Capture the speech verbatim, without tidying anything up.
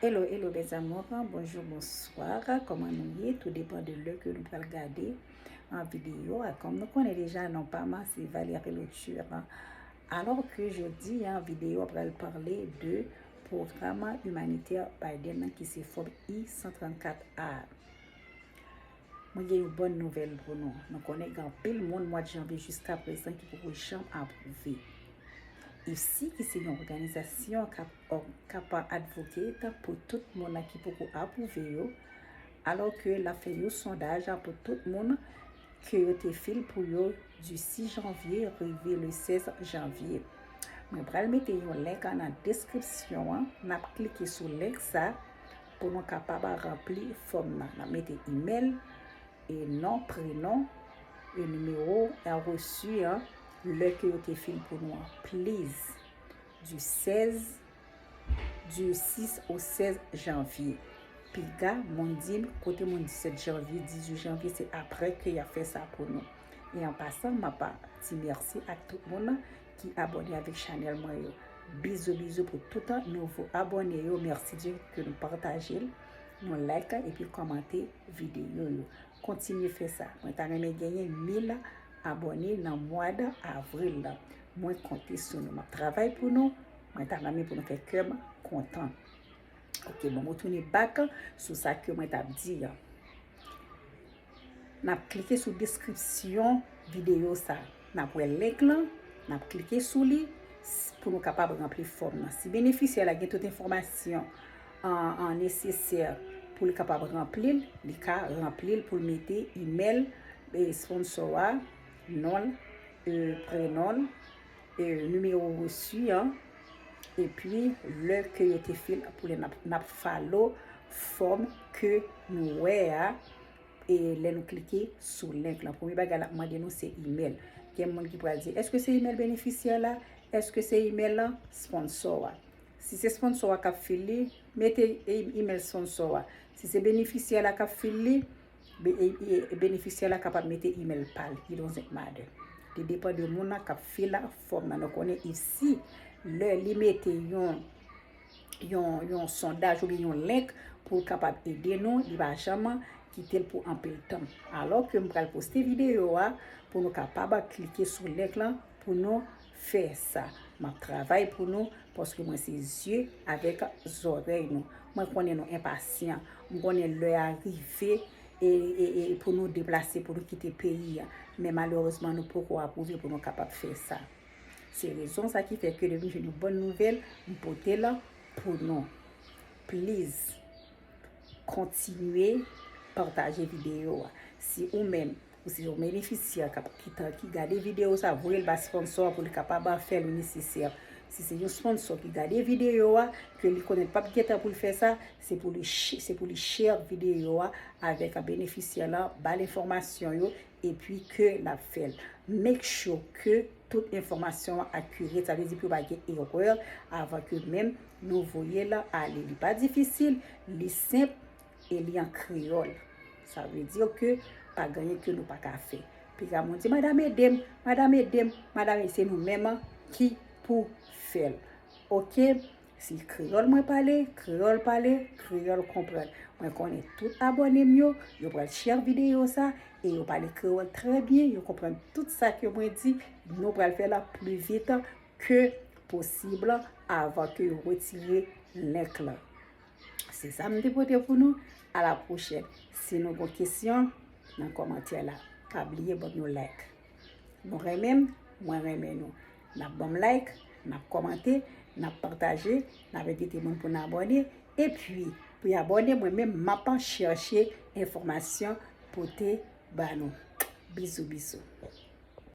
Hello, hello mes amours, bonjou, bonswa, kòman nou ye? Tou depann de lè ke nou pral gade an videyo a. Kòm nou konnen deja, non pa m se Valérie Lauture. Alò ke jodi an videyo a pral pale de pwogram imanitè Biden nan ki se fòm I san trannkat A. Mwen gen yon bòn nouvèl pou nou. Nou konnen gen anpil moun mwa janvye jiska prezan ki poko janm apwouve. I F C, ki se yon òganizasyon k ap, k ap advocate pou tout moun ki poko apwouve yo, alò ke l ap fè yon sondaj pou tout moun ke yo te fil pou yo du sis janvye rive le sèz janvye. Mwen pral mete yon link nan deskripsyon an. N ap klike sou link sa pou nou kapab ranpli fòm nan. N ap mete imèl, e non, prenon, e nimewo reçu an, lè ke yo te fil pou nou an. Please, du sèz, du sis au sèz janvye. Piga, moun di m, kote moun disèt janvye, dizuit janvye, se apre ke y ap fè sa pou nou. E an pasan, m ap di mèsi ak tout moun ki abòne avèk chanèl mwen yo. Bizou, bizou pou tout nouvo abòne yo. Mèsi de ke nou pataje l, nou like epi kòmante videyo yo. Kontinye fè sa. Mwen ta renmen genyen mil abòne nan mwa d avril la. Mwen konte sou nou. M ap travay pou nou. Mwen ta renmen pou nou fè kè m kontan. Ok, bon, mwen tounen back sou sa ke mwen t ap di an. N ap klike sou deskripsyon videyo sa. N ap wè link lan, n ap klike sou li s-, pou nou kapab ranpli fòm nan. Si benefisyè la gen tout enfòmasyon an, an nesesè pou li kapab ranpli l, li ka ranpli l pou l mete imèl, e, sponsor a, non l, e, prenon l, e, nimewo reçu an, epi lè ke yo te fil pou li. N ap, n ap follow fòm ke nou wè a, e lè nou klike sou link lan. Premye bagay l ap mande nou se imèl. Gen moun ki pral di, èske se imèl benefisyè la? Èske se imèl lan sponsor a? Si se sponsor a k ap fil li, mete e-, imèl sponsor a. Si se benefisyè la k ap fil li, be-, e-, e-, benefisyè la kapab mete imèl pa l. It doesn't matter. Li depann de moun nan k ap fil fòm nan. Nou konnen I F C, lè li mete yon, yon, yon sondaj oubyen yon link pou l kapab ede nou, li pa janm kite l pou anpil tan. Alò ke m pral poste videyo a pou nou kapab klike sou link lan pou nou fè sa. M ap travay pou nou, paske mwen se zye avèk zòrèy nou. Mwen konnen nou enpasyan. M konnen lè a rive e, e, e pou nou deplase, pou nou kite peyi a. Men malerezman, nou poko apwouve pou nou kapab fè sa. Se rezon sa ki fè ke depi m jwenn yon bòn nouvèl, m pote l pou nou. Please, kontinye pataje videyo a. Si ou menm, ou se yon benefisyè k ap, ki ta, ki gade videyo sa, voye l ba sponsor pou li kapab fè le nesesè. Si se yon sponsor ki gade videyo a, ke li konnen l p ap gen tan pou l fè sa, se pou li sh-, se pou li share videyo a avèk benefisyè la, ba l enfòmasyon yo, epi ke l ap fè l. Make sure ke tout enfòmasyon an akirèt, sa vle di pou pa gen erè avan ke menm nou voye l ale. Li pa difisil, li senp e li an kreyòl. Sa vle di ke pa gen anyen ke nou pa ka fè. Piga moun di, "Madanm, ede m, madanm, ede m, madanm," e se nou menm ki pou fè l. Oke? Si kreyòl mwen pale, kreyòl pale, kreyòl konprann. Mwen konnen tout abòne m yo, yo pral share videyo sa, e yo pale kreyòl trè byen, yo konprann tout sa ke mwen di, nou pral fè l pli vit ke posib avan ke yo retire link lan. Se sa m te pote pou nou. A la pwochèn. Si nou gon kesyon, nan kòmantè la. Pa bliye ban nou like. Nou renmen m, mwen renmen nou. N ap ban m like, n ap kòmante, n ap pataje, n ap envite moun pou n abòne. Epi, pou y abòne, mwen menm, m ap chèche enfòmasyon pote ba nou. Bizou, bizou.